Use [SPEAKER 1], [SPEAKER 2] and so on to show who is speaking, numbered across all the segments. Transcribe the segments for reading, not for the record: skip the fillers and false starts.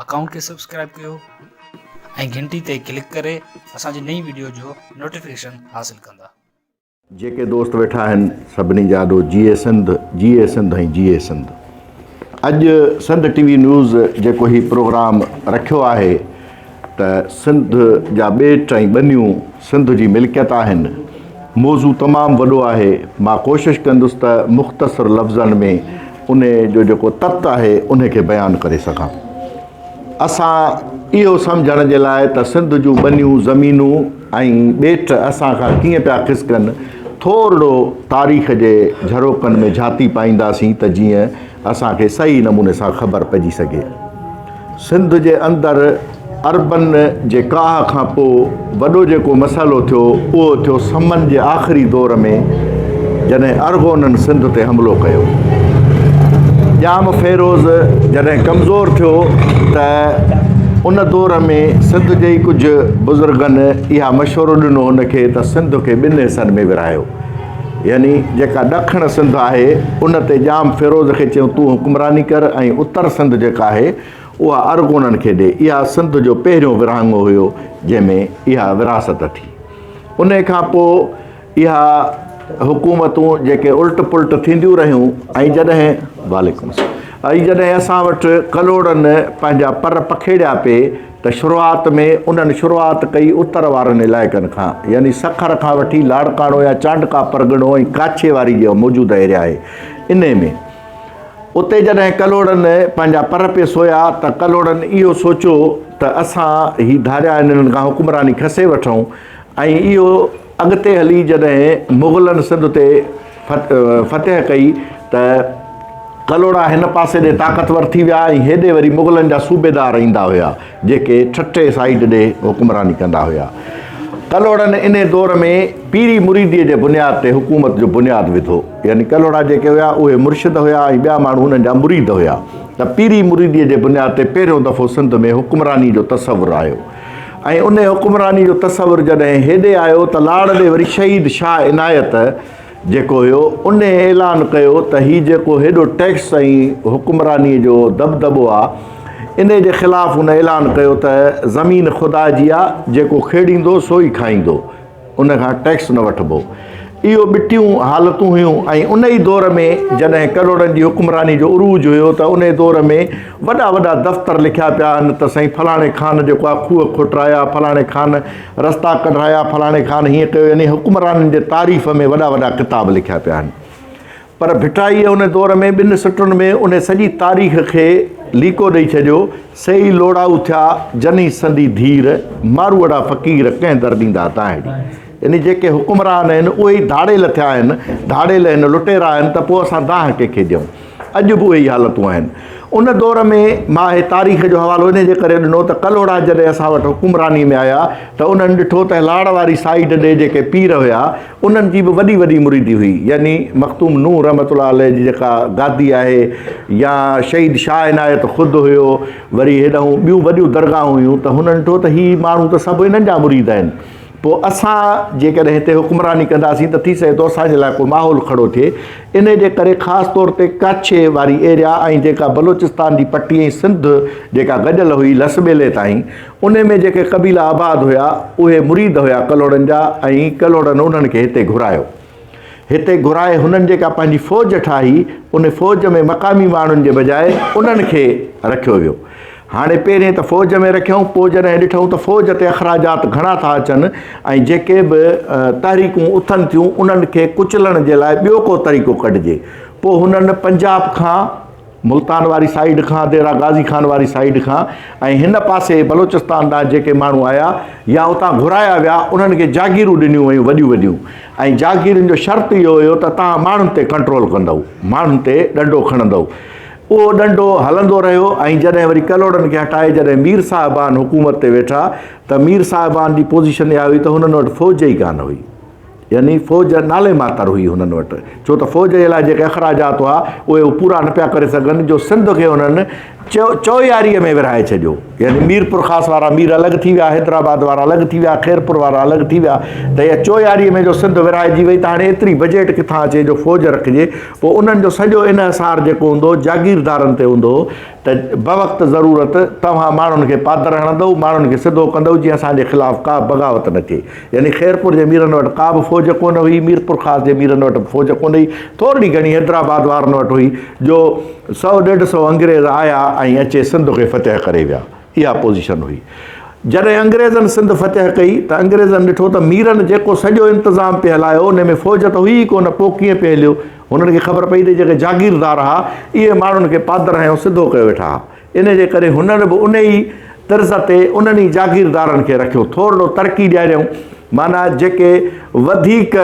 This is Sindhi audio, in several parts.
[SPEAKER 1] اڪائونٽ کي سبسڪرائب ڪيو ۽ گهنٽي تي ڪلڪ ڪري اسان جي نئين وڊيو جو نوٽيفڪيشن حاصل ڪندا.
[SPEAKER 2] جيڪي دوست ويٺا آهن سڀني جا آڏو جيئي سنڌ جيئي سنڌ ۽ جيئي سنڌ. اڄ سنڌ ٽي وي نيوز جيڪو هي پروگرام رکيو آهي ته سنڌ جا ٻيٽ ۽ ٻنيون سنڌ جي ملڪيت آهن موضوع تمام وڏو آهي مان ڪوشش ڪندس ته مختصر لفظن ۾ انهي جو جيڪو تت آهي انهي کي بيان ڪري سگهان. اسان اهو سمجهڻ جي لاء ته سنڌ جون ٻنيون، زمينون ۽ ٻيٽ اسان کان ڪيئن پيا کسڪن، ٿورڙو تاريخ جي جهروڪن ۾ جهاتي پائينداسين ته جيئن اسان کي صحيح نموني سان خبر پئجي سگهي. سنڌ جي اندر عربن جي ڪاهه کان پوء وڏو جيڪو مسئلو ٿيو اهو ٿيو سمن جي آخري دور ۾ جڏهن ارغونن سنڌ تي حملو ڪيو. ڄام فيروز جڏهن ڪمزور ٿيو ته ان دور ۾ سنڌ جي ئي ڪجهه بزرگن اها مشورو ڏنو هن کي ته سنڌ کي ٻن حصن ۾ ورهايو يعني جيڪا ڏکڻ سنڌ آهي ان تي ڄام فيروز کي چيو تون حڪمراني ڪر ۽ اتر سنڌ جيڪا آهي اها ارغونن کي ڏي. اها سنڌ جو پهريون ورهاڱو هيو جنهن ۾ اها ورهاست ٿي. انهي کان پوء اها حڪومتون جيڪي الٽ پلٽ ٿينديون رهيون ۽ جڏهن وعليڪم السلام ۽ جڏهن اسان وٽ ڪلهوڙن پنهنجا پر پکيڙيا پئي ته شروعات ۾ انهن شروعات ڪئي اتر وارن علائقن کان يعني سکر کان وٺي لاڙڪاڻو يا چانڊڪا پرڳڻو ۽ ڪاڇي واري جيڪا موجوده ايريا آهي انهي ۾ اتي جڏهن ڪلهوڙن پنهنجا پر پئي سويا ته ڪلهوڙن اهو سوچيو ته اسان هي ڌاريا آهن انهن کان حڪمراني کسي وٺون ۽ اهو اڳتي هلي جڏهن مغلن سنڌ تي فتح ڪئي ته ڪلهوڙا هن پاسي ڏي طاقتور ٿي ويا ۽ هيڏي وري مغلن جا صوبيدار ايندا هيا جيڪي ٺٽي سائيڊ ڏي حڪمراني ڪندا هيا. ڪلهوڙن انهي دور ۾ پيري مريديء جي بنياد تي حڪومت جو بنياد وڌو. يعني ڪلهوڙا جيڪي هيا اهي مرشد هيا ۽ ٻيا ماڻهو انهن جا مريد هيا ته پيري مريديء جي بنياد تي پهريون دفعو سنڌ ۾ حڪمراني جو تصور آيو ۽ انهي حڪمراني جو تصور جڏهن هيڏي آيو ته لاڙ ڏي وري شهيد شاهه عنايت جيڪو هيو انهي اعلان ڪيو ته هي جيڪو هيڏو ٽيڪس ۽ حڪمراني جو دٻدٻو آ انهي جي خلاف هن اعلان ڪيو ته زمين خدا جي آ جيڪو کيڙيندو سو ئي کائيندو ان کان ٽيڪس نه وٺبو. اهو ٻٽيون حالتون هيون ۽ ان ئي دور ۾ جڏهن ڪلهوڙن جي حڪمراني جو عروج هيو ته انهي دور ۾ وڏا وڏا دفتر لکيا پيا آهن ته سائين فلاڻي خان جيڪو آ کوهه کوٽرايا، فلاڻي خان رستا ڪڍرايا، فلاڻي خان هيئن ڪيو يعني حڪمرانن جي تعريف ۾ وڏا وڏا ڪتاب لکيا پيا آهن. پر ڀٽائيء ان دور ۾ ٻن سٽن ۾ ان سڄي تاريخ کي ليڪو ڏئي ڇڏيو، سي ئي لوڙائو ٿيا، جني سندي ڌير، ماروئڙا فقير، ڪنهن در ڏيندا تانهڙي. يعني جيڪي حڪمران آهن، اهي ئي ڌاڙيل ٿيا آهن، ڌاڙيل آهن، لٽيرا آهن ته پوء اسان دانهن ڪنهن کي ڏيون؟ اڄ به اهي ئي حالتون آهن. ان دور ۾ مان هي تاريخ جو حوالو انهي جي ڪري ڏنو ته ڪلهوڙا جڏهن اسان وٽ حڪمراني ۾ آيا ته انهن ڏٺو ته لاڙ واري سائيڊ ڏي جيڪي پير هيا انهن جي به وڏي وڏي مريدي هئي يعني مخدوم نوح رحمة الله عليه جي جيڪا گادي آهي يا شهيد شاهه عنايت خود هيو وري هيڏانهن ٻيون وڏيون درگاهون هيون ته هنن ڏٺو ته هي ماڻهو ته سڀ انهن جا مريد آهن پوء اسان جيڪڏهن هتي حڪمراني ڪنداسين ته ٿي سگهي ٿو اسان جي لاء ڪو ماحول کڙو ٿئي انهي جي ڪري خاص طور تي ڪاڇي واري ايريا ۽ جيڪا بلوچستان جي پٽي ۽ سنڌ جيڪا گڏيل هئي لس ٻيلي تائين انهي ۾ جيڪي قبيلا آباد هيا اهي مريد هيا ڪلهوڙن جا ۽ ڪلهوڙن انهن کي هتي گهرايو. هتي گهرائي هنن جيڪا پنهنجي فوج ٺاهي ان فوج ۾ مقامي ماڻهن جي بجاء انهن کي رکيو ويو. هاڻي پهرين ته فوج ۾ رکيائون پوء جڏهن ڏٺائون ته فوج تي اخراجات گهڻا ٿا اچن ۽ جيڪي به تحريڪون اٿن ٿيون انهن کي ڪچلڻ جي لاء ٻيو ڪو طريقو ڪڍجي پوء هنن پنجاب کان ملتان واري سائيڊ کان، ديرا غازي خان واري سائيڊ کان ۽ هن پاسي بلوچستان ڏانهن جيڪي ماڻهو آيا يا اتان گهرايا ويا، انهن کي جاگيرون ڏنيون ويون وڏيون وڏيون ۽ جاگيرن جو شرط اهو هيو ته توهان ماڻهن تي ڪنٽرول ڪندؤ، ماڻهن تي ڏنڊو کڻندؤ. اهو ڏنڊو هلندو رهيو ۽ جڏهن وري ڪلهوڙن کي هٽائي جڏهن مير صاحبان حڪومت تي ويٺا ته مير صاحبان جي پوزيشن اها هئي ته هنن وٽ فوج ئي ڪانه هئي. يعني فوج نالي ماتر هئي هنن وٽ، ڇو ته فوج جي لاء جيڪي اخراجات هئا، اهي هو پورا نه پيا ڪري سگهن، جو سنڌ کي هنن چوياريء ۾ ورهائي ڇڏيو. يعني ميرپورخاص وارا مير الڳ ٿي ويا، حيدرآباد وارا الڳ ٿي ويا، خيرپور وارا الڳ ٿي ويا ته اها چوياريء ۾ جو سنڌ ورهائجي وئي ته هاڻي ايتري بجيٽ ڪٿان اچي جو فوج رکجي. پوء انهن جو سڄو انحصار جيڪو هوندو هو جاگيردارن تي هوندو هو ته بوقت ضرورت توهان ماڻهن کي پادر هڻندؤ، ماڻهن کي سڌو ڪندؤ جيئن اسان جي خلاف ڪا بغاوت نه ٿئي. يعني خيرپور جي ميرن وٽ ڪا به فوج ڪونه هئي، ميرپورخاص جي ميرن وٽ به فوج ڪونه هئي، ٿورڙي گهڻي حيدرآباد وارن وٽ هئي جو سئو ڏيڍ سئو انگريز آيا ۽ اچي سنڌ کي فتح ڪري ويا. اها پوزيشن هئي. جڏهن انگريزن سنڌ فتح ڪئي ته انگريزن ڏٺو ته ميرن جيڪو سڄو انتظام پئي هلايو ان ۾ فوج ته هئي ئي ڪونه پوء ڪيئن پئي هليو؟ هنن کي خبر پئي ته جيڪي جاگيردار ها اهي ماڻهن کي پادر هنيو سڌو ڪيو ويٺا ها. ان جي ڪري هنن به ان ئي طرز تي انهن ئي جاگيردارن کي رکيو. ٿورڙو ترقي ڏياريائون. معنيٰ جيڪي وڌيڪ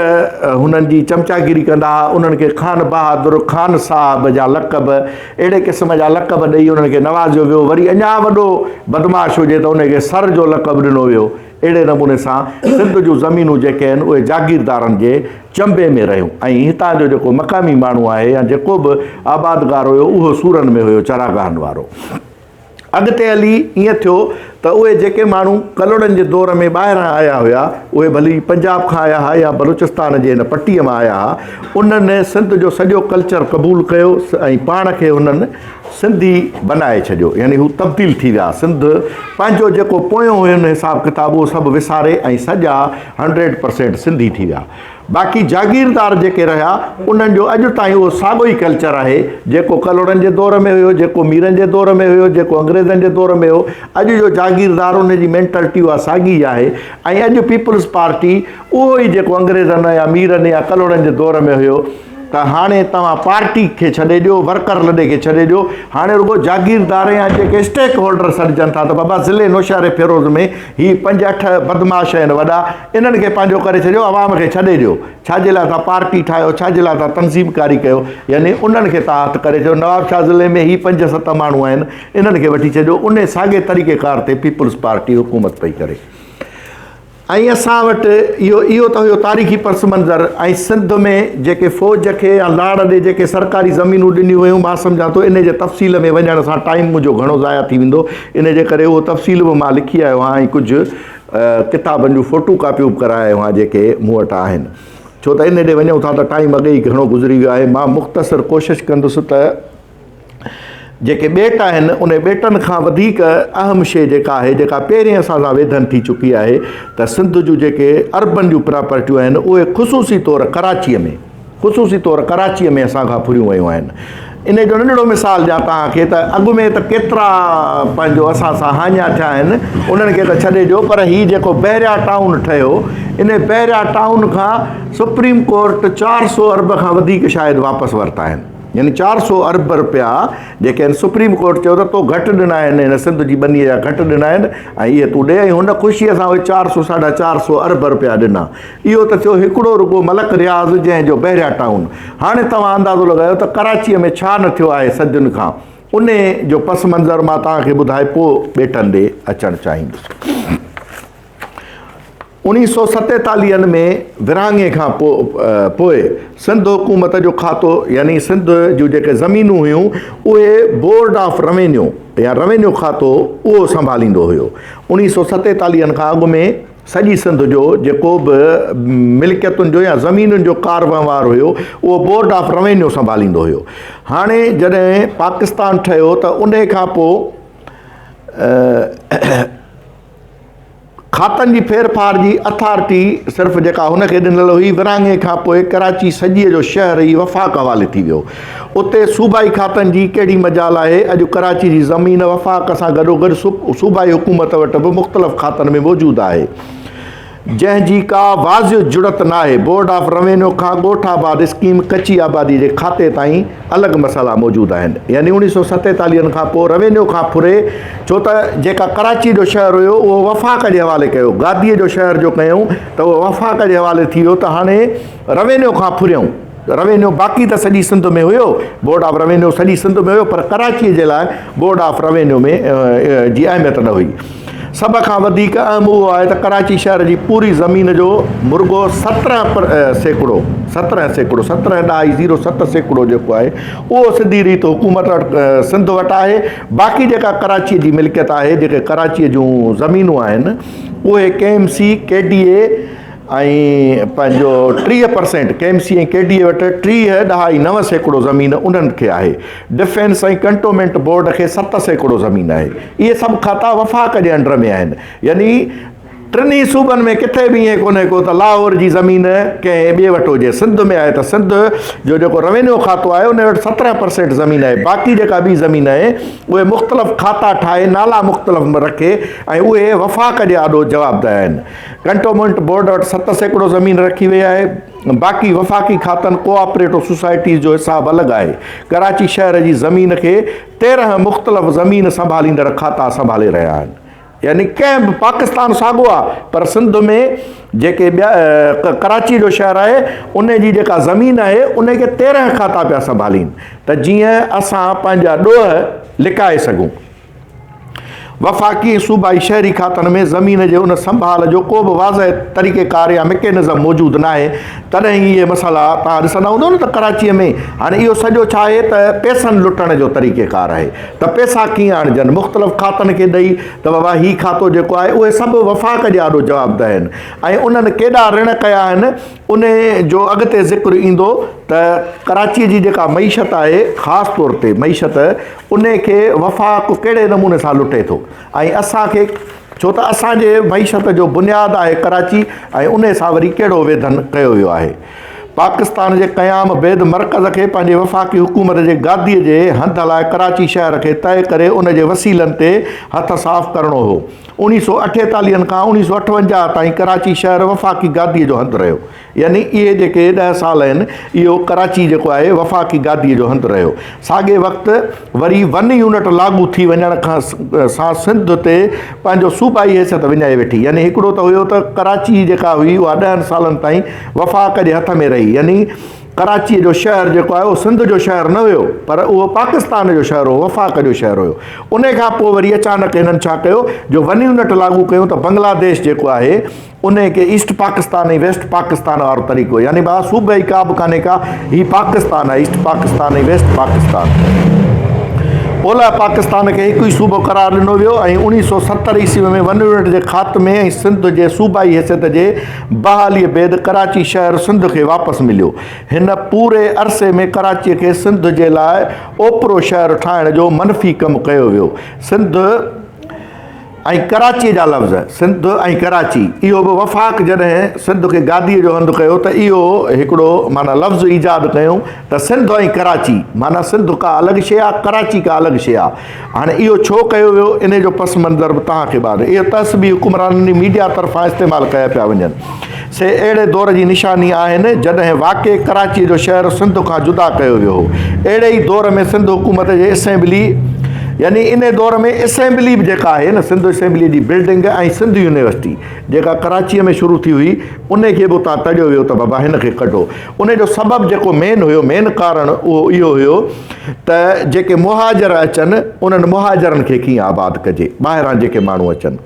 [SPEAKER 2] هنن جي چمچاگيري ڪندا ها انهن کي خان بهادر، خان صاحب جا لقب، اهڙي قسم جا لقب ڏئي انهن کي نوازيو ويو. وري اڃا وڏو بدمعاش هجي ته ان کي سر جو لقب ڏنو ويو. اهڙي نموني سان سنڌ جون زمينون جيڪي آهن اهي جاگيردارن جي چنبي ۾ رهيون ۽ هتان جو جيڪو مقامي ماڻهو آهي يا جيڪو به آبادگار هيو اهو سورن ۾ هيو چراگاهن وارو. اڳتي هلي ائين ٿيو ته اهي جيڪي ماڻهو ڪلهوڙن جي دور ۾ ٻاهران آيا هيا اهي ڀلي پنجاب کان آيا ها يا بلوچستان جي هن پٽيء مان آيا ها انهن سنڌ جو سڄو ڪلچر قبول ڪيو ۽ پاڻ کي هنن سنڌي بنائي ڇڏيو يعني هو تبديل ٿي ويا سنڌ پنهنجو جيڪو پويون هين حساب ڪتاب اهو سڀ وساري ۽ سڄا هنڊريڊ پرسينٽ سنڌي ٿي ويا. باقي جاگيردار جيڪي رهيا انهن جو اڄ تائين اهو ساڳيو ئي ڪلچر آهي جيڪو ڪلهوڙن جي دور ۾ هيو، جيڪو ميرن جي دور ۾ هيو، جيڪو انگريزن جي دور ۾ هيو. اڄ جو جاگيردار ان جي مينٽلٽي اها ساڳي ئي آهي ۽ اڄ پيپلز پارٽي اهو ئي جيڪو انگريزن يا ميرن يا ڪلهوڙن جي دور ۾ هيو ته هاڻي توهان پارٽي کي ڇڏي ڏيو، ورڪر لڏي کي ڇڏي ڏيو، هاڻي رڳو جاگيردار يا جيڪي اسٽيڪ هولڊر سڏجن ٿا ته بابا ضلعي نوشهري فيروز ۾ هي پنج اٺ بدمعاش آهن وڏا، انهن کي پنهنجو ڪري ڇڏيو، عوام کي ڇڏي ڏيو، ڇا جي لاء توهان پارٽي ٺاهيو، ڇا جي لاء توهان تنظيم ڪاري ڪيو، يعني انهن کي توهان هٿ ڪري ڇڏيو، نوابشاهه ضلعي ۾ هي پنج ست ماڻهو آهن، انهن کي وٺي ڇڏيو، انهي ساڳئي طريقيڪار تي پيپلز پارٽي حڪومت پئي ڪري. ۽ اسان وٽ اهو اهو ته هيو تاريخي پس منظر ۽ سنڌ ۾ جيڪي فوج کي يا لاڙ ڏي جيڪي سرڪاري زمينون ڏنيون ويون مان سمجهان ٿو انهي جي تفصيل ۾ وڃڻ سان ٽائيم منهنجو گهڻو ضايع ٿي ويندو انهي جي ڪري اهو تفصيل به مان لکي آيو آهيان ۽ ڪجهه ڪتابن جون فوٽو ڪاپيون به ڪرائي آيو آهيان جيڪي مون وٽ آهن ڇو ته انهي ڏي وڃون ٿا ته ٽائيم اڳي ئي گهڻو گذري ويو آهي مان مختصر ڪوشش ڪندس ته جيڪي ٻيٽ آهن انهي ٻيٽن کان وڌيڪ اهم شيء جيڪا آهي جيڪا پهرين اسان سان ويڌن ٿي چڪي آهي ته سنڌ جون جيڪي اربن جون پراپرٽيون آهن اهي خصوصي طور ڪراچيء ۾ خصوصي طور ڪراچيء ۾ اسان کان ڦريون ويون آهن انهي جو ننڍڙو مثال ڏيان توهان کي ته اڳ ۾ ته ڪيترا پنهنجو اسان سان هاڃا ٿيا آهن انهن کي ته ڇڏي ڏيو پر هي جيڪو بحريا ٽائون ٺهيو انهي بحريا ٽائون کان سپريم ڪورٽ 400 ارب کان وڌيڪ شايد واپس ورتا آهن. يعني 400 ارب رپيا جيڪي آهن سپريم ڪورٽ چيو ته تو گهٽ ڏنا آهن هن سنڌ جي ٻنيء جا گهٽ ڏنا آهن ۽ اهي تون ڏي ۽ هن خوشيء سان اهي 400 ساڍا 400 ارب رپيا ڏنا. اهو ته ٿيو هڪڙو رڳو ملڪ رياض جنهن جو بحريا ٽائون. هاڻي توهان اندازو لڳايو ته ڪراچيء ۾ ڇا نه ٿيو آهي صدين کان. انهي جو پس منظر مان توهان کي ٻڌائي پوء ٻيٽن ڏي اچڻ چاهيندس. اوڻيهه سئو ستيتاليهن ۾ ورهاڱي کان پوء سنڌ حڪومت جو کاتو يعني سنڌ جون جيڪي زمينون هيون اهي بورڊ آف روينيو يا روينيو کاتو اهو سنڀاليندو هيو. اوڻيهه سئو ستيتاليهن کان اڳ ۾ سڄي سنڌ جو جيڪو به ملڪيتن جو يا زمينن جو ڪار وهنوار هيو اهو بورڊ آف روينيو سنڀاليندو هيو. هاڻي جڏهن پاڪستان ٺهيو ته انهي کان پوء کاتن جي ڦيرڦار جي اٿارٽي صرف جيڪا هن کي ڏنل هئي، ورهاڱي کان پوء ڪراچي سڄي جو شهر ئي وفاق حوالي ٿي ويو. اتي صوبائي کاتن جي ڪهڙي مجال آهي، اڄ ڪراچي جي زمين وفاق سان گڏوگڏ صوبائي حڪومت وٽ به مختلف کاتن ۾ موجود آهي. جنهن جي ڪا واضح جڙت ناهي، بورڊ آف روينيو کان ڳوٺ آباد اسڪيم ڪچي آبادي جي کاتي تائين الڳ مسئلا موجود آهن يعني اوڻيهه سئو ستيتاليهن کان پوء روينيو کان ڦري ڇو ته جيڪا ڪراچي جو شهر هيو اهو وفاق جي حوالي ڪيو گادي جو شهر جو ڪيائون ته اهو وفاق جي حوالي ٿي ويو ته هاڻي روينيو کان ڦريائون روينيو باقي ته سڄي سنڌ ۾ هيو، بورڊ آف روينيو سڄي سنڌ ۾ هيو پر ڪراچيء جي لاء بورڊ آف روينيو ۾ جي اهميت نه هئي. سڀ کان وڌيڪ اهم اهو آهي ته ڪراچي شهر جي پوري زمين جو مرڳو 17%، 17%، سترهن ڏهائي زيرو ست سيڪڙو جيڪو آهي اهو سڌي ريت حڪومت وٽ سنڌ وٽ آهي باقي جيڪا ڪراچي جي ملڪيت آهي جيڪي ڪراچي جون زمينون آهن اهي K M C, K D A ۽ پنهنجو 30 percent K M C ۽ K D A وٽ 30 ڏهائي 9% زمين انهن کي آهي. ڊفينس ۽ ڪنٽومينٽ بورڊ کي 7% زمين آهي. اهي سڀ کاتا وفاق جي انڊر ۾ آهن. يعني ٽنهي صوبن ۾ ڪٿي به ائين ڪونهي ڪو ته لاهور جي زمين ڪنهن ٻئي وٽ هجي. سنڌ ۾ آهي ته سنڌ جو جيڪو روينيو کاتو آهي ان وٽ 17% زمين آهي. باقي جيڪا ٻي زمين آهي اهي مختلف کاتا ٺاهي نالا مختلف رکي ۽ اهي وفاق جي آڏو جوابده آهن. ڪنٽومينٽ بورڊ وٽ 7% زمين رکي وئي آهي، باقي وفاقي کاتن ڪوآپريٽو سوسائٽيز جو حساب الڳ آهي. ڪراچي شهر جي زمين کي 13 مختلف زمين سنڀاليندڙ کاتا سنڀالي رهيا آهن. يعني ڪنهن به پاڪستان ساڳو آهي پر سنڌ ۾ جيڪي ٻيا ڪراچي جو شهر آهي ان جي جيڪا زمين آهي ان کي 13 کاتا پيا سنڀالين ته جيئن اسان پنهنجا ڏوهه لڪائي سگهون. وفاقي ۽ صوبائي شهري کاتن ۾ زمين جي ان سنڀال جو ڪو به واضح طريقيڪار يا مڪينزم موجود ناهي، تڏهن ئي اهي مسئلا توهان ڏسندا هوندؤ نه ته ڪراچيء ۾ هاڻي اهو سڄو ڇا آهي ته پئسن لٽڻ جو طريقيڪار آهي ته پئسا ڪيئن آڻجن مختلف کاتن کي ڏئي ته بابا هي کاتو جيڪو آهي اهي سڀ وفاق جي آڏو جوابده آهن ۽ انهن ڪيڏا رڻ ڪيا آهن انهي جو اڳتي ذڪر ايندو ته ڪراچيء جي جيڪا معيشت آهي خاص طور تي معيشت انهي کي وفاق ڪهڙي نموني سان لٽي ٿو ۽ اسان کي ڇو ته اسان جي معيشت جو بنياد آهي ڪراچي ۽ انهي سان وري ڪهڙو ويڌن ڪيو ويو آهي. پاڪستان جي قيام بعد مرڪز کي پنهنجي وفاقي حڪومت جي گاديء جي هنڌ لاء ڪراچي شهر کي طئي ڪري ان جي وسيلن تي هٿ صاف ڪرڻو هو. اوڻيهه سو اٺيتاليهن کان اوڻيهه سو اٺونجاهه تائين ڪراچي شهر وفاقي گاديء جو هنڌ رهيو. يعني اهي جيڪي ڏهه سال آهن اهو ڪراچي جيڪو آهي وفاقي گاديء جو هنڌ رهيو. ساڳئي وقت وري ون يونٽ لاڳو ٿي وڃڻ کان سان سنڌ تي پنهنجو صوبائي حيثيت وڃائي ويٺي. يعني هڪڙو ته هيو ته ڪراچي جيڪا هئي اها ڏهن سالن تائين وفاق جي هٿ ۾ رهي يعني ڪراچيء جو شهر جيڪو آهي اهو سنڌ جو شهر نه هيو پر اهو پاڪستان جو شهر هو، وفاق جو شهر هيو. انهي کان پوء وري اچانڪ هنن ڇا ڪيو جو ون يونٽ لاڳو ڪيو ته بنگلاديش جيڪو آهي انهي کي ايسٽ پاڪستان ۽ ويسٽ پاڪستان وارو طريقو يعني ڀاء صوبه ئي ڪا به ڪانهي ڪا هي پاڪستان آهي ايسٽ پاڪستان ۽ ويسٽ پاڪستان. اولهه پاڪستان کي هڪ ئي صوبو قرار ڏنو ويو ۽ 1970 عيسوي ۾ ون يونٽ جي خاتمي ۽ سنڌ جي صوبائي حيثيت جي بحاليء بعد ڪراچي شهر سنڌ کي واپس مليو. هن پوري عرصي ۾ ڪراچيء کي سنڌ جي لاء اوپرو شهر ٺاهڻ جو منفي ڪم ڪيو ويو. سنڌ ۽ ڪراچيء جا لفظ، سنڌ ۽ ڪراچي، اهو به وفاق جڏهن سنڌ کي گاديء جو هنڌ ڪيو ته اهو هڪڙو معنيٰ لفظ ايجاد ڪيائون ته سنڌ ۽ ڪراچي معنيٰ سنڌ ڪا الڳ شيء آهي، ڪراچي ڪا الڳ شيء آهي. هاڻي اهو ڇو ڪيو ويو انهي جو پس منظر به توهان کي ٻاهر اهي تعصبي حڪمرانن جي ميڊيا طرفان استعمال ڪيا پيا وڃن سي اهڙي دور جي نشاني آهن جڏهن واقعي ڪراچي جو شهر سنڌ کان جدا ڪيو ويو هو اهڙي ئي دور ۾ سنڌ حڪومت جي اسيمبلي يعني انهي دور ۾ اسيمبلي به جيڪا آهي نه سنڌ اسيمبلي جي بلڊنگ ۽ سنڌ يونيورسٽي جيڪا ڪراچي ۾ شروع ٿي هئي انهي کي به اتان تڙيو ويو ته بابا هن کي ڪڍو انهي جو سبب جيڪو مين هيو مين ڪارڻ اهو اهو هيو ته جيڪي مهاجر اچن انهن مهاجرن کي ڪيئن آباد ڪجي ٻاهران جيڪي ماڻهو اچن.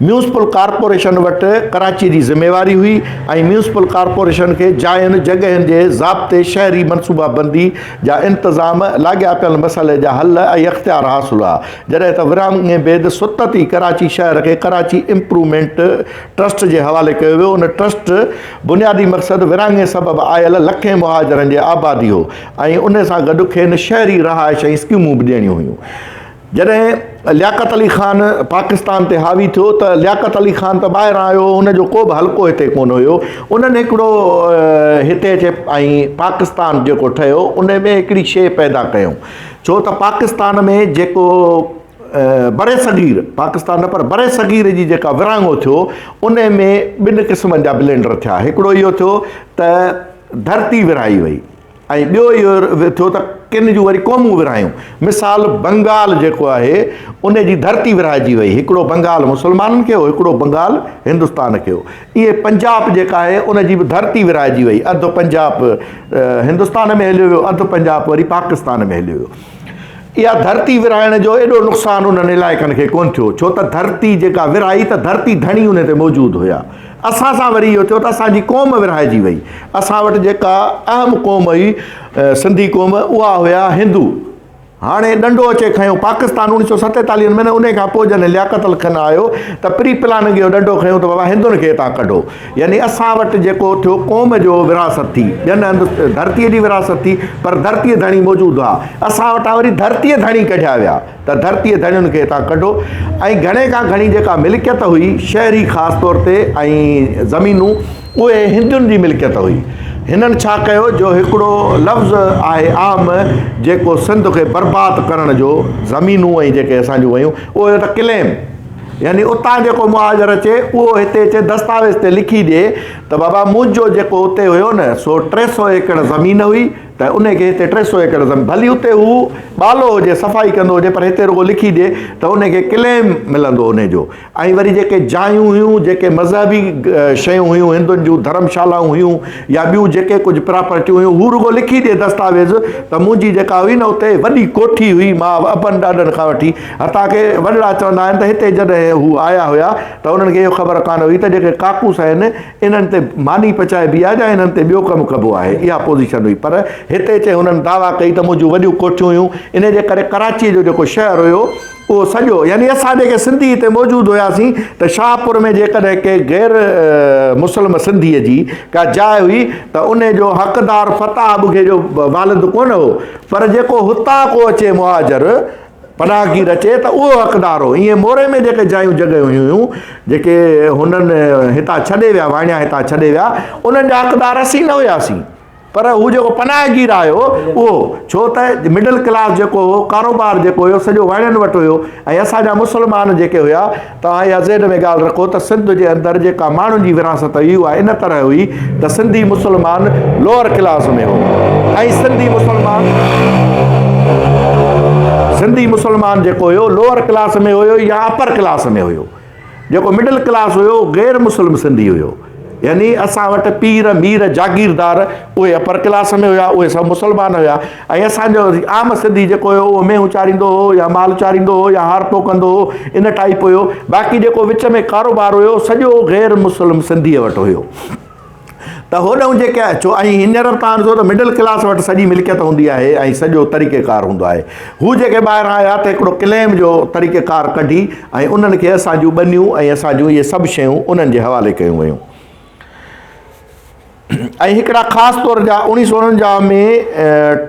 [SPEAKER 2] ميونسپل ڪارپوريشن وٽ ڪراچي جي ذميواري هئي ۽ ميونسپل ڪارپوريشن کي جاين جڳهين جي ضابطي شهري منصوبا بندي جا انتظام لاڳاپيل مسئلي جا حل ۽ اختيار حاصل هئا جڏهن ته ورهاڱي بعد ستت ئي ڪراچي شهر کي ڪراچي امپروومينٽ ٽرسٽ جي حوالي ڪيو ويو ان ٽرسٽ بنيادي مقصد ورهاڱي سبب آيل لکين مهاجرن جي آبادي هو ۽ ان سان گڏ کين شهري رهائش ۽ اسڪيمون به ڏيڻيون هيون. جڏهن لياقت علي خان پاڪستان تي حاوي ٿيو ته لياقت علي خان ته ٻاهران آيو هو، ان جو ڪو به حلقو هتي ڪونه هيو. انهن هڪڙو هتي اچي ۽ پاڪستان جيڪو ٺهيو ان ۾ هڪڙي شيء پيدا ڪيائون. ڇو ته پاڪستان ۾ جيڪو برصغير، پاڪستان نه پر برصغير جي جيڪا ورهاڱو ٿيو ان ۾ ٻن قسمن جا بلينڊر ٿيا. هڪڙو اهو ٿيو ته ڌرتي ورهائي وئي ۽ ٻيو اهو ٿيو ته ڪن جون وري قومون ورهايون. مثال بنگال جيڪو آهي ان جي ڌرتي ورهائجي وئي. هڪڙو بنگال مسلمانن کي هو، هڪڙو بنگال هندستان کي هو. ائين پنجاب جيڪا آهي ان جي به ڌرتي ورهائجي وئي. اڌ پنجاب هندستان ۾ هليو ويو، اڌ پنجاب وري پاڪستان ۾ هليو ويو. اها ڌرتي ورهائڻ جو ايڏو نقصان انهن علائقن کي ڪونه ٿيو، ڇو ته ڌرتي جيڪا ورهائي ته ڌرتي ڌڻي ان تي موجود هيا. اسان سان وري اهو ٿيو ته اسان جي قوم ورهائجي وئي. اسان وٽ جيڪا اهم قوم هئي سنڌي قوم اها هيا هندو. هاڻي ڏنڊو اچي کنيو پاڪستان اوڻيهه سو ستيتاليهن ۾ نه انهي کان پوء جڏهن لياقت علي خان آيو ته پري پلاننگ جو ڏنڊو کنيو ته بابا هندن کي هتان ڪڍو. يعني اسان وٽ جيڪو ٿيو قوم جو ورهاست ٿي، ٻين هنڌ ڌرتيء جي ورهاست ٿي پر ڌرتيء ڌڻي موجود هئا، اسان وٽان وري ڌرتيء ڌڻي ڪڍيا ويا ته ڌرتيء ڌڻين کي هتان ڪڍو ۽ گهڻي کان گهڻي جيڪا ملڪيت هئي شهري خاص طور تي ۽ زمينون اهي هندن جي ملڪيت هئي. هنن ڇا ڪيو جو هڪڙو لفظ آهي عام جيڪو سنڌ کي برباد ڪرڻ جو زمينون ۽ جيڪي اسان جون ويون اهو هيو ته ڪليم. يعني اتان جيڪو مهاجر اچي اهو هتي اچي دستاويز تي لکي ڏئي ته بابا منهنجو جيڪو اتي هيو نه سو 300 ايڪڙ زمين هئي ته ان کي هتي 300 ايڪڙ زمين ڀلي اتي هو ٻالو هجي صفائي ڪندو هجي پر هتي رڳو لکي ڏئي ته ان کي ڪليم ملندو ان جو ۽ وري جيڪي جايون هيون جيڪي مذهبي شيون هيون هندن جون ڌرمشالائون هيون يا ٻيون جيڪي ڪجهه پراپرٽيون هيون هو رڳو لکي ڏئي دستاويز ته منهنجي جيڪا هئي نه اتي وڏي ڪوٺي هئي مان ابن ڏاڏن کان وٺي حتيٰ ڪه وڏڙا چوندا آهن ته هتي جڏهن هو آيا هيا ته انهن کي اهو خبر ڪانه هئي ته جيڪي ڪاڪوس آهن انهن تي ماني پچائبي آهي يا انهن تي ٻيو ڪم ڪبو آهي اها پوزيشن هئي پر هتي اچي هنن دعويٰ ڪئي ته منهنجون وڏيون ڪوٺيون هيون انهي جي ڪري ڪراچيء جو جيڪو شهر هيو اهو سڄو يعني اسان جيڪي سنڌي هتي موجود هياسين ته شاهپور ۾ جيڪڏهن ڪنهن غير مسلم سنڌيء جي ڪا جاء هئي ته انهي جو حقدار فتاح ٻگهي جو والد ڪونه هو پر جيڪو هتان ڪو اچي مهاجر پناهگير اچي ته اهو حقدار هو. ائين موري ۾ جيڪي جايون جڳهيون هيون، جيڪي هنن هتان ڇڏي ويا، واڻيا هتان ڇڏي ويا، انهن جا حقدار اسين نه هياسين. پر هو جيڪو پناهگير آيو اهو، ڇو ته مڊل ڪلاس جيڪو هو، ڪاروبار جيڪو هيو، سڄو واڻين وٽ هيو ۽ اسان جا مسلمان جيڪي هيا، توهان اها ذهن ۾ ڳالهه رکو ته سنڌ جي اندر جيڪا ماڻهن جي ورهاست هئي اها ان طرح هئي ته سنڌي مسلمان لوئر ڪلاس ۾ هو ۽ سنڌي مسلمان سنڌي مسلمان جيڪو هيو لوئر ڪلاس ۾ هيو يا اپر ڪلاس ۾ هيو جيڪو مڊل ڪلاس هيو غير مسلم سنڌي هيو يعني اسان وٽ پير مير جاگيردار اهي اپر ڪلاس ۾ هيا اهي سڀ مسلمان هيا ۽ اسان جو عام سنڌي جيڪو هيو اهو مينهون چاريندو هو يا مال چاريندو هو يا هارپو ڪندو هو ان ٽائيپ هيو باقي جيڪو وچ ۾ ڪاروبار هيو سڄو غير مسلم سنڌيء وٽ هيو ته هوڏهون جيڪي اچو ۽ هينئر به تان ڏسو ته مڊل ڪلاس وٽ سڄي ملڪيت هوندي آهي ۽ سڄو طريقه ڪار هوندو آهي هو جيڪي ٻاهران آيا ته هڪڙو ڪليم جو طريقه ڪار ڪڍي ۽ انهن کي اسان جون ٻنيون ۽ اسان جون اهي سڀ شيون انهن جي حوالي ڪيون ويون ۽ هڪڙا خاص طور جا اوڻيهه سو اڻونجاهه ۾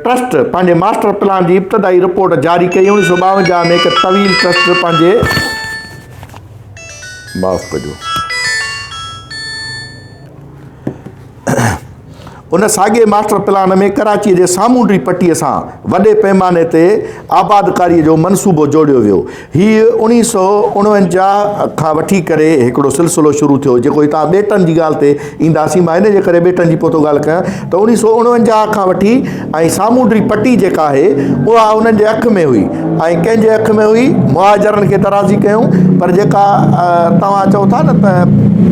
[SPEAKER 2] ٽرسٽ پنهنجي ماسٽر پلان جي ابتدائي رپورٽ جاري ڪئي اوڻيهه سو ٻاونجاهه ۾ هڪ طويل ٽرسٽ پنهنجي معاف ڪجو ان ساڳئي ماسٽر پلان ۾ ڪراچيء جي سامونڊي پٽيء سان وڏي پئماني تي آبادڪاريء جو منصوبو جوڙيو ويو. هيء اوڻيهه سئو اڻونجاهه کان وٺي ڪري هڪڙو سلسلو شروع ٿيو، جيڪو هتان ٻيٽن جي ڳالهه تي اينداسين. مان ان جي ڪري ٻيٽن جي پوء ٿو ڳالهه ڪيان ته اوڻيهه سئو اڻونجاهه کان وٺي ۽ سامونڊي پٽي جيڪا آهي، اها انهن جي اک ۾ هئي ۽ ڪنهن جي اک ۾ هئي؟ مهاجرن کي ته راضي ڪيون، پر جيڪا توهان چئو ٿا نه ته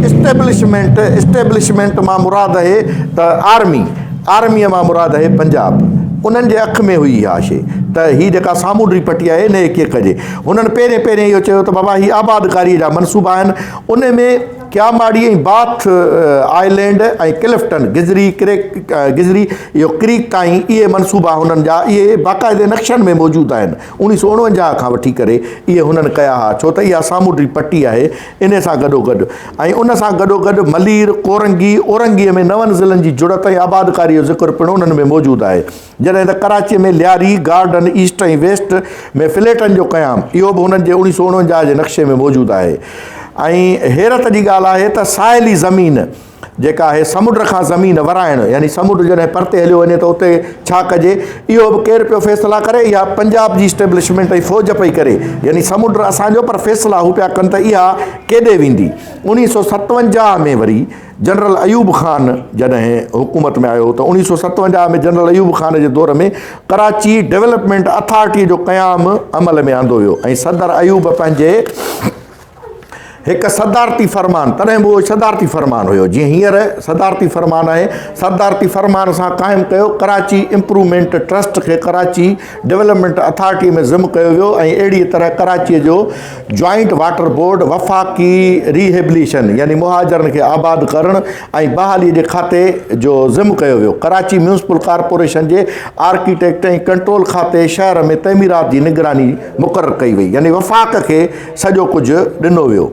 [SPEAKER 2] اسٽيبلشمينٽ، اسٽيبلشمينٽ مان مراد اهي ته آرمي، آرميء مان مراد اهي پنجاب، انهن جي اک ۾ هئي اها شيء ته هي جيڪا سامونڊي پٽي آهي انهيء کي ڪيئن ڪجي. هنن پهرين پهرين اهو چيو ته بابا هي آبادڪاريء جا منصوبا آهن، ان ۾ ڪياماڙي ۽ باٿ آئلينڊ ۽ ڪلفٽن گذري ڪريڪ گذري اهو ڪريڪ تائين اهي منصوبا هنن جا اهي باقاعدي نقشن ۾ موجود آهن اوڻيهه سو اڻونجاهه کان وٺي ڪري اهي هنن ڪيا ها ڇو ته اها سامونڊي پٽي آهي انهي سان گڏوگڏ ۽ ان سان گڏوگڏ ملير ڪورنگي اورنگي ۾ نون ضلعن جي جڙت ۽ آبادڪاري جو ذڪر پڻ انهن ۾ موجود آهي جڏهن ته ڪراچيء ۾ لياري، گارڊن ايسٽ ۽ ويسٽ ۾ فليٽن جو قيام، اهو به هنن جي اوڻيهه سؤ اڻونجاهه جي نقشي ۾ موجود آهي ۽ حيرت جي ڳالهه آهي ته ساحلي زمين جيڪا آهي سمنڊ کان زمين ورائڻ يعني سمنڊ جڏهن پرتي هليو وڃي ته اتي ڇا ڪجي اهو به ڪير پيو فيصلا ڪري اها پنجاب جي اسٽيبلشمينٽ ۽ فوج پئي ڪري يعني سمنڊ اسان جو پر فيصلا هو پيا ڪن ته اها ڪيڏي ويندي اوڻيهه سؤ ستونجاهه ۾ وري جنرل ايوب خان جڏهن حڪومت ۾ آيو ته اوڻيهه سؤ ستونجاهه ۾ جنرل ايوب خان جي دور ۾ ڪراچي ڊولپمينٽ اٿارٽيء جو قيام عمل ۾ آندو ويو ۽ صدر ايوب پنهنجي هڪ صدارتي فرمان، تڏهن به اهو صدارتي فرمان هيو، جيئن هينئر صدارتي فرمان آهي، صدارتي فرمان سان قائم ڪيو ڪراچي امپروومينٽ ٽرسٽ کي ڪراچي ڊولپمينٽ اٿارٽي ۾ ضم ڪيو ويو ۽ اهڙيء طرح ڪراچيء جو جوائنٽ واٽر بورڊ وفاقي ريهيبليشن يعني مهاجرن کي آباد ڪرڻ ۽ بحالي جي کاتي جو ضم ڪيو ويو. ڪراچي ميونسپل ڪارپوريشن جي آرڪيٽيڪٽ ۽ ڪنٽرول کاتي شهر ۾ تعميرات جي نگراني مقرر ڪئي وئي يعني وفاق کي سڄو ڪجهه ڏنو ويو.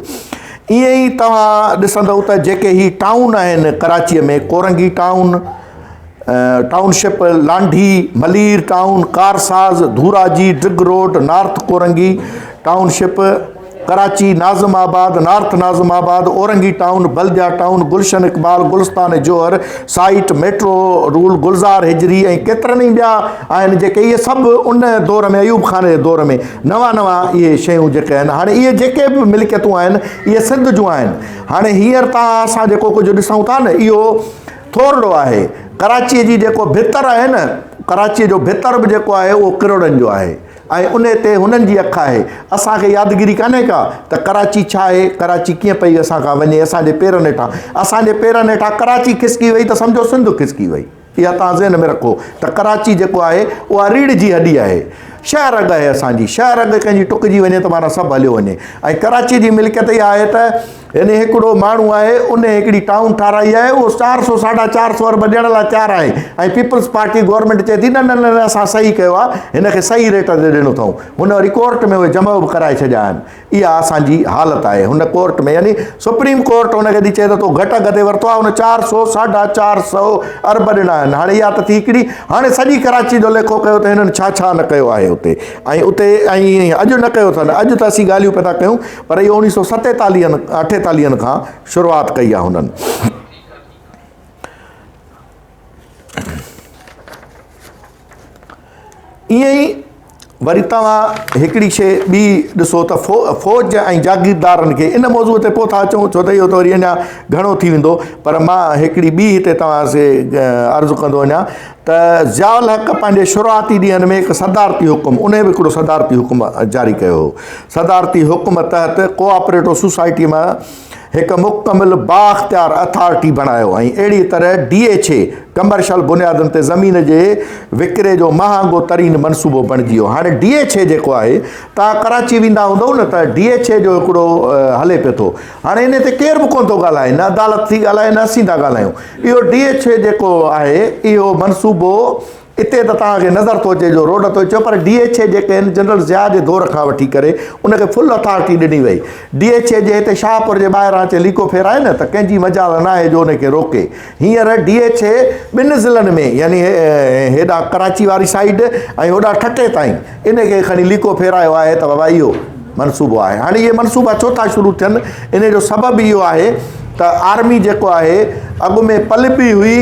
[SPEAKER 2] ائين ئي توهان ڏسندؤ ته جيڪي هي ٽائون آهن ڪراچيء ۾ Korangi town, township, Landhi, Malir town, Karsaz, Dhoraji, Drigh road, north Korangi, township, Karachi, Nazimabad, north Nazimabad, Orangi town, Baldia town, Gulshan Iqbal, Gulistan Jauhar, site, metro rail, Gulzar Hijri ۽ ڪيترن ئي ٻيا آهن جيڪي اهي سڀ ان دور ۾ ايوب خان جي دور ۾ نوان نوان اهي شيون جيڪي آهن هاڻي اهي جيڪي به ملڪيتون آهن اهي سنڌ جون آهن هاڻي هينئر تان اسان جيڪو ڪجهه ڏسون ٿا نه اهو ٿورڙو آهي ڪراچيء جي جيڪو ڀتر آهي نه ڪراچيء جو ڀتر به جيڪو آهي اهو ڪروڙن جو آهي ۽ ان تي هنن جي اک آهي. اسان کي يادگيري ڪانهي ڪا ته ڪراچي ڇا آهي، ڪراچي ڪيئن پئي اسان کان وڃي، اسان جي پيرن هيٺان، اسان جي پيرن هيٺان ڪراچي کسڪي وئي ته سمجهو سنڌ کسڪي وئي. اها توهان ذهن ۾ رکو ته ڪراچي جيڪو آهي اها ريڙهه جي هڏي آهي. شهه رڳ آهي اسان جي. شهه رڳ ڪنهن جي ٽڪجي وڃي ته معنيٰ سڀ هليو وڃي. ۽ ڪراچي جي ملڪيت اها آهي ته يعني هڪڙو ماڻهو آهي ان هڪڙي ٽائون ٺاراهي آهي اهو چار سو ساڍا چار سو ارب ڏيڻ لاء تيار آهي ۽ پيپلز پارٽي گورنمينٽ چئي ٿي نه نه نه اسان صحيح ڪيو آهي هن کي صحيح ريٽ تي ڏنو اٿئون هن وري ڪورٽ ۾ اهي جمع به ڪرائي ڇڏيا آهن اها اسان جي حالت آهي هن ڪورٽ ۾ يعني سپريم ڪورٽ هن کي ٿي چئي ته تو گهٽ اگهه تي ورتو آهي هن چار سو ساڍا چار سو ارب ڏنا آهن هاڻي اها ته ٿي هڪڙي هاڻي سڄي ڪراچي جو ليکو ڪيو ته هنن ڇا ڇا نه ڪيو آهي اتي ۽ اتي ۽ اڄ نه ڪيو اٿن اڄ ته اسين ڳالهيون پيا ٿا ڪيون پر اهو اوڻيهه سو ستيتاليهن اٺيتاليهن کان شروعات ڪئي آهي هنن. ائين ئي وري توهان هڪڙي شيء ٻي ڏسو ته فوج ۽ جاگيردارن کي ان موضوع تي پوء ٿا اچون ڇو ته اهو ته وري اڃا گهڻو ٿي ويندو پر مان هڪڙي ٻي هتي توهان سي عرض ڪندو وڃان ته ضياء الحق پنهنجي شروعاتي ڏينهن ۾ هڪ صدارتي حڪم انهي به هڪڙو صدارتي حڪم جاري ڪيو هو. صدارتي حڪم تحت ڪوآپريٽو سوسائٽي مان هڪ مڪمل بااختيار اٿارٽي بڻايو ۽ اهڙي طرح ڊي ايڇ اي ڪمرشل بنيادن تي زمين جي وڪري جو مهانگو ترين منصوبو بڻجي ويو. هاڻي ڊي ايڇ اي جيڪو آهي توهان ڪراچي ويندا هوندؤ نه ته ڊي ايڇ اي جو هڪڙو هلي پيو ٿو هاڻي انهي تي ڪير به ڪونه ٿو ڳالهائي نه عدالت ٿي ڳالهائي نه اسين ٿا ڳالهايون. اهو ڊي ايڇ اي جيڪو آهي اهو منصوبو اتي ته توهان کي نظر ٿو اچي جو روڊ ٿو اچي پر ڊي ايڇ اي جيڪي آهن جنرل ضياء جي دور کان وٺي ڪري ان کي فل اٿارٽي ڏني وئي ڊي ايڇ اي جي هتي شاهپور جي ٻاهران اچي ليڪو ڦيرائي نه ته ڪنهن جي مجال ناهي جو ان کي روڪي هينئر ڊي ايڇ اي ٻن ضلعن ۾ يعني هيڏانهن ڪراچي واري سائيڊ ۽ هوڏانهن ٺٽي تائين ان کي کڻي ليڪو ڦيرايو آهي ته بابا اهو منصوبو آهي. هاڻي اهي منصوبا ڇو ٿا شروع ٿين ان جو سبب اهو آهي ته آرمي جيڪو آهي اڳ ۾ پلبي هئي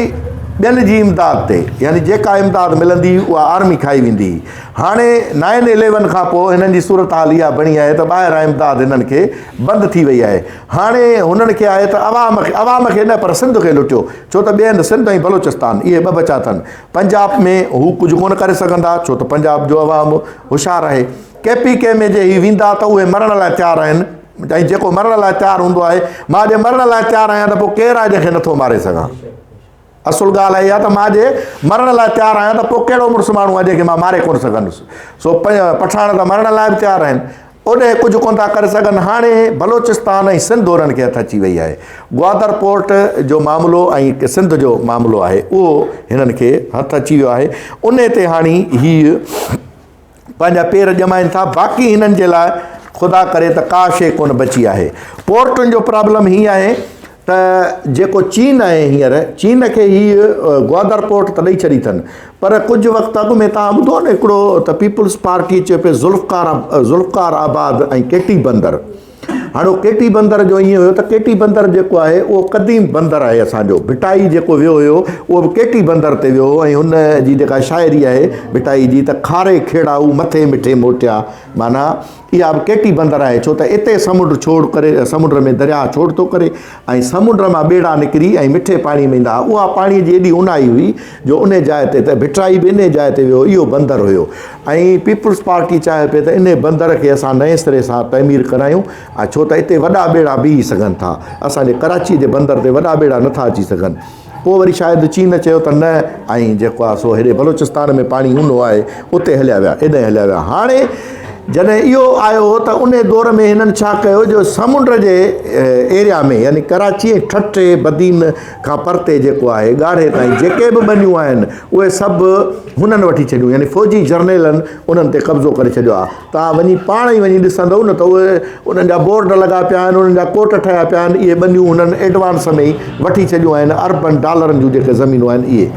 [SPEAKER 2] ٻين جي امداد تي يعني جيڪا امداد ملندي هئي اها آرمي کائي ويندي هئي. هاڻي نائن اليون کان پوء هنن جي صورتحال اها بڻي آهي ته ٻاهران امداد هنن کي بند ٿي وئي آهي. هاڻي هنن کي آهي ته عوام کي عوام کي نه پر سنڌ کي لٽيو ڇو ته ٻئي هنڌ سنڌ ۽ بلوچستان اهي ٻه بچا اٿن. پنجاب ۾ هو ڪجهه ڪونه ڪري سگهندا ڇو ته پنجاب جو عوام هوشيار آهي. ڪي پي ڪي ۾ جي هي ويندا ته اهي مرڻ لاء تيار آهن ۽ جيڪو مرڻ لاء تيار هوندو آهي مان جي مرڻ لاء تيار آهيان ته پوء ڪير آهي جنهن کي نٿو ماري سگهان. اصل ڳالهه اها ته مان جي مرڻ لاء تيار آهيان ته پوء ڪهڙو مڙس ماڻهو آهي جنهن کي مان ماري ڪونه سگهندس. سو پٺاڻ ته مرڻ لاء به تيار آهن. اوڏهه ڪجهه ڪونه ٿا ڪري سگهن. هاڻي بلوچستان ۽ سنڌ انهن کي هٿ اچي وئي آهي. گوادر پورٽ جو معاملو ۽ سنڌ جو معاملو آهي اهو هنن کي هٿ اچي ويو آهي. انهي تي هاڻي هي پنهنجا پير ڄمائين ٿا. باقي هنن جي لاء خدا ڪري ته ڪا شيء ڪونه بچي آهي. پورٽن جو پرابلم هي آهي ته جيڪو چين آهي هينئر چين کي هي گوادر پورٽ ته ڏئي ڇڏي اٿن پر ڪجهه وقت اڳ ۾ توهان ٻڌو نه هڪڙو ته پيپلز پارٽي چيو پئي ذوالفقار ذوالفقار آباد ۽ ڪيٽي بندر هاڻي ڪيٽي بندر جو ائين هيو ته ڪيٽي بندر جيڪو آهي اهو قديم بندر آهي اسانجو ڀٽائي جيڪو ويو هيو اهو به ڪيٽي بندر تي ويو هو ۽ هن جي جيڪا شاعري آهي ڀٽائي جي ته کاري کيڙائو مٿي مٺي موٽيا معنيٰ اها به ڪيٽي بندر آهي ڇو ته اتي سمنڊ ڇوڙ ڪري سمنڊ ۾ درياهه ڇوڙ ٿو ڪري ۽ سمنڊ مان ٻيڙا نڪري ۽ مٺي پاڻي ۾ ايندا هئا. اها پاڻي جي ايڏي اونهائي هئي جو انهي جاء تي ته ڀٽائي به انهي جاء تي ويو اهو بندر هيو ۽ پيپلز پارٽي چاهي پئي ته انهي بندر کي اسان نئين سري سان تعمير ڪرايون ۽ ڇو ڇو ته اتي وڏا ٻيڙا بيهي سگهن ٿا. اسان جي ڪراچيء جي بندر تي وڏا ٻيڙا نٿا اچي سگهن. پوء وري شايد چين چيو ته نه ۽ جيڪو آهي سو هيڏي بلوچستان ۾ پاڻي اونهو آهي اتي هليا ويا ايڏانهن هليا ويا. هاڻي جڏهن اهو آيو هو ته انهي دور ۾ هنن ڇا ڪيو جو سمنڊ جي ايريا ۾ يعني ڪراچي ۽ ٺٽي بدين کان پرتي جيڪو آهي ڳاڙهي تائين جيڪي به ٻنيون آهن اهي سڀ هنن وٺي ڇڏيون يعني فوجي جرنيلن انهن تي قبضو ڪري ڇڏيو آهي. توهان وڃي پاڻ ئي وڃي ڏسندؤ نه ته اهي انهن جا بورڊ لڳا پيا آهن انهن جا ڪوٽ ٺهيا پيا آهن اهي ٻنيون هنن ايڊوانس ۾ ئي وٺي ڇڏيون آهن اربن ڊالرن جون جيڪي زمينون آهن اهي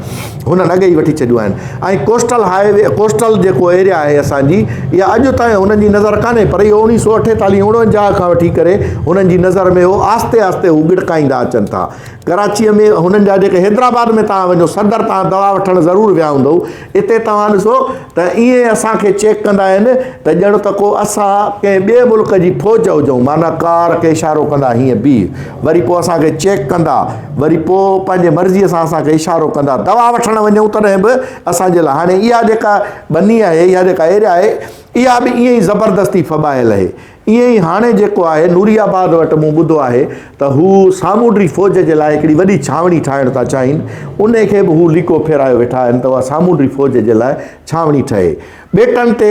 [SPEAKER 2] هنن اڳي ئي وٺي ڇڏيون آهن ۽ ڪوسٽل هاء وي ڪوسٽل جيڪو ايريا آهي اسان جي اها اڄ تائين هنن جي نظر ڪانهي پر اهو اوڻيهه سو اٺيتاليهه اوڻونجاهه کان وٺي ڪري هنن جي نظر ۾ هو آهستي آهستي هو ڳڙڪائيندا اچن ٿا ڪراچيء ۾ هنن جا جيڪي حيدرآباد ۾ توهان وڃو صدر توهان دوا وٺڻ ضرور ويا هوندؤ اتي توهان ڏسو ته ائين اسان کي چيڪ ڪندا آهن ته ڄڻ ته ڪو اسان ڪنهن ٻئي ملڪ جي فوج هجون معنيٰ ڪار کي اشارو ڪندا هيئن بيهه وري پوء اسان کي چيڪ ڪندا وري پوء پنهنجي مرضيء سان اسان کي اشارو ڪندا دوا وٺڻ وڃون تڏهن به اسان جي لاء هاڻي اها جيڪا ٻني آهي اها جيڪا ايريا آهي اها به ائين ئي زبردستي ڦٻايل آهي ائين ئي هاڻي جيڪو آهي نوري آباد وٽ مون ٻڌو آهي ته هو سامونڊي فوج جي لاء هڪڙي وڏي ڇانوڻي ٺاهڻ ٿا چاهين، انهي کي به هو ليڪو ڦيرايو ويٺا آهن ته اها سامونڊي فوج جي لاء ڇانوڻي ٺهي. ٻيٽن تي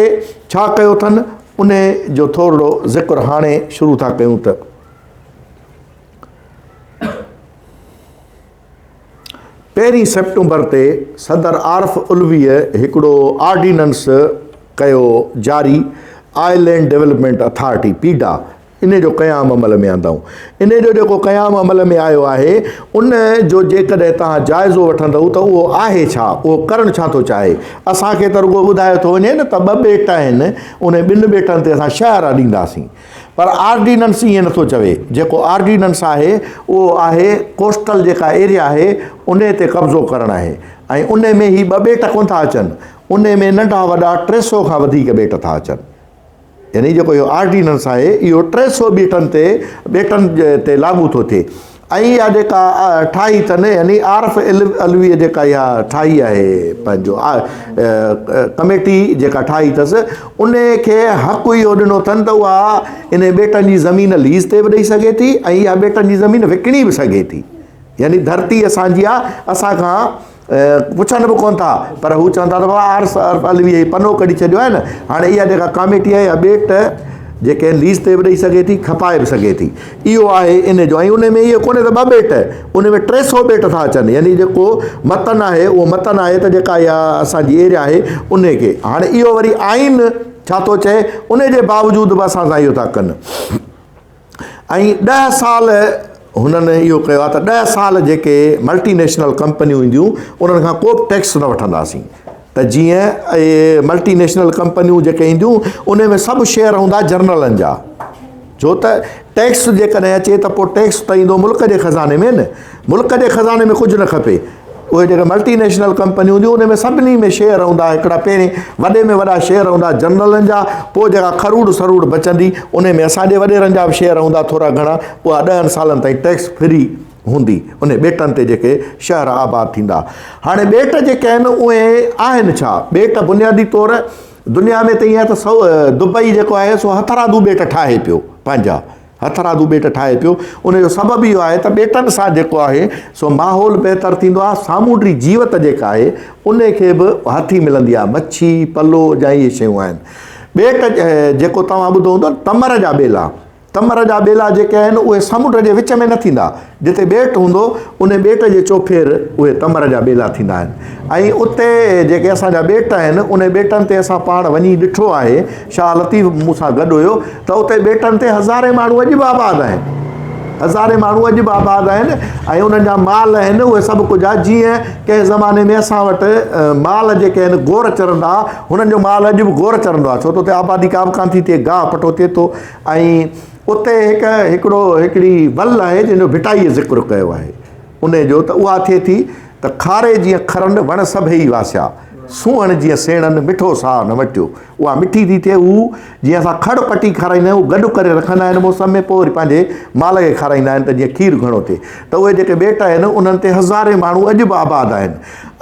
[SPEAKER 2] ڇا ڪيو اٿن، انهي جو ٿورڙو ذڪر هاڻي شروع ٿا ڪيون ته. پهرين سيپٽمبر تي صدر عارف علويء هڪڙو آرڊيننس ڪيو جاري آئلينڊ ڊولپمينٽ اٿارٽي، پيڊا، انهي جو قيام عمل ۾ آندائون. انهي جو جيڪو قيام عمل ۾ آيو آهي ان جو جيڪڏهن توهان جائزو وٺندؤ ته اهو آهي ڇا؟ اهو ڪرڻ ڇا ٿو چاهي؟ اسان کي ته رڳو ٻڌايو ٿو وڃي نه ته ٻه ٻيٽ آهن انهي ٻن ٻيٽن تي اسان شهر اڏينداسين. پر آرڊيننس ائين نٿو چوي، جيڪو آرڊيننس آهي اهو آهي ڪوسٽل جيڪا ايريا آهي انهي تي قبضو ڪرڻ آهي ۽ انهي ۾ هي ٻه ٻيٽ ڪونه ٿا اچن انهي ۾ ننڍا وڏا 300 کان وڌيڪ ٻيٽ ٿا اچن يعني جيڪو اهو آرڊيننس آهي اهو 300 ٻيٽن تي ٻيٽن تي لاڳو ٿو ٿئي ۽ اها جيڪا ٺاهي اٿن يعني عارف علويء جيڪا اها ٺاهي آهي پنهنجو ڪميٽي جيڪا ٺاهي اٿس ان کي حق اهو ڏنو اٿن ته اها ان ٻيٽن جي زمين ليز تي به ڏئي سگهي ٿي ۽ اها ٻيٽن جي زمين وڪڻي به سگهي ٿي يعني ڌرتي اسان جي آهي اسان کان پڇن به ڪونه ٿا پر هو چون ٿا ته بابا عارف علوي هي پنو ڪڍي ڇڏيو آهي نه هاڻي اها جيڪا ڪاميٽي آهي اها ٻيٽ جيڪي ليز تي به ڏئي سگهي ٿي کپائي به سگهي ٿي اهو آهي ان جو ۽ ان ۾ اهو ڪونهي ته ٻه ٻيٽ ان ۾ 300 ٻيٽ ٿا اچن يعني جيڪو متن آهي اهو متن آهي ته جيڪا اها اسان جي ايريا آهي ان کي هاڻي اهو وري آئين ڇا ٿو چئي ان جي باوجود به اسان سان اهو ٿا ڪن ۽ ڏهه سال هنن اهو ڪيو آهي ته ڏهه سال جيڪي ملٽي نيشنل ڪمپنيون اينديون انهن کان ڪو به ٽيڪس نه وٺنداسين ته جيئن اهي ملٽي نيشنل ڪمپنيون جيڪي اينديون ان ۾ سڀ شيئر هوندا جرنلن جا ڇو ته ٽيڪس جيڪڏهن اچي ته پوء ٽيڪس ته ايندو ملڪ جي خزاني ۾ نه ملڪ جي خزاني ۾ ڪجهه نه کپي اهي جيڪي ملٽي نيشنل ڪمپنيون هونديون ان ۾ سڀني ۾ شيئر هوندا هڪڙا پهرين وڏي ۾ وڏا شيئر هوندا جنرلن جا پوء جيڪا کروڙ سروڙ بچندي ان ۾ اسان جي وڏيرن جا به شيئر هوندا ٿورا گهڻا اها ڏهن سالن تائين ٽيڪس فري هوندي ان ٻيٽن تي جيڪي شهر آباد ٿيندا هاڻي ٻيٽ جيڪي آهن اهي آهن ڇا ٻيٽ بنيادي طور دنيا ۾ ته ائين آهي ته سو دبئي جيڪو آهي سو هٿرادو ٻيٽ ٺاهي پيو پنهنجا هٿرادو ٻيٽ ٺاهي پيو، ان جو سبب اهو آهي ته ٻيٽن سان جيڪو آهي سو ماحول بهتر ٿيندو آهي، سامونڊي جيوت جيڪا آهي ان کي به هٿي ملندي آهي، مڇي، پلو جا اهي شيون آهن. ٻيٽ جيڪو توهان ٻڌو هوندو تمر جا ٻيلا، تمر جا ٻيلا جيڪي آهن اهي سمنڊ جي وچ ۾ نه ٿيندا، جتي ٻيٽ هوندو ان ٻيٽ جي چوڦير اهي تمر جا ٻيلا ٿيندا آهن ۽ اتي جيڪي اسان جا ٻيٽ آهن انهي ٻيٽن تي اسان پاڻ وڃي ڏٺو آهي شاهه لطيف مون سان گڏ هيو ته اتي ٻيٽن تي هزارين ماڻهو اڄ به آباد آهن هزارين ماڻهو اڄ به آباد آهن ۽ انهن جا مال آهن اهي سڀ ڪجهه آهي جيئن ڪنهن زماني ۾ اسان وٽ مال جيڪي آهن گور چرندا هنن جو مال اڄ به گور چرندو آهي ڇو ته اتي آبادي ڪا به ڪانه ٿي ٿئي گاهه پٺو ٿئي ٿو ۽ اتي هڪ هڪڙو هڪڙي ول آهي جنهن جو ڀٽائيء ذڪر ڪيو آهي انهي جو ته اها ٿئي ٿي ته کاري جيئن کرن وڻ سڀيئي واسيا، سونهڻ جيئن سيڻن مٺو ساهه نه مٽيو. اها مٺي ٿي ٿئي. هو جيئن اسان کڙ پٽي کارائيندا آهيون، گڏ ڪري رکندا آهن موسم ۾ پوء وري پنهنجي مال کي کارائيندا آهن ته جيئن کير گهڻو ٿئي. ته اهي جيڪي ٻيٽ آهن انهن تي هزارين ماڻهو اڄ به آباد آهن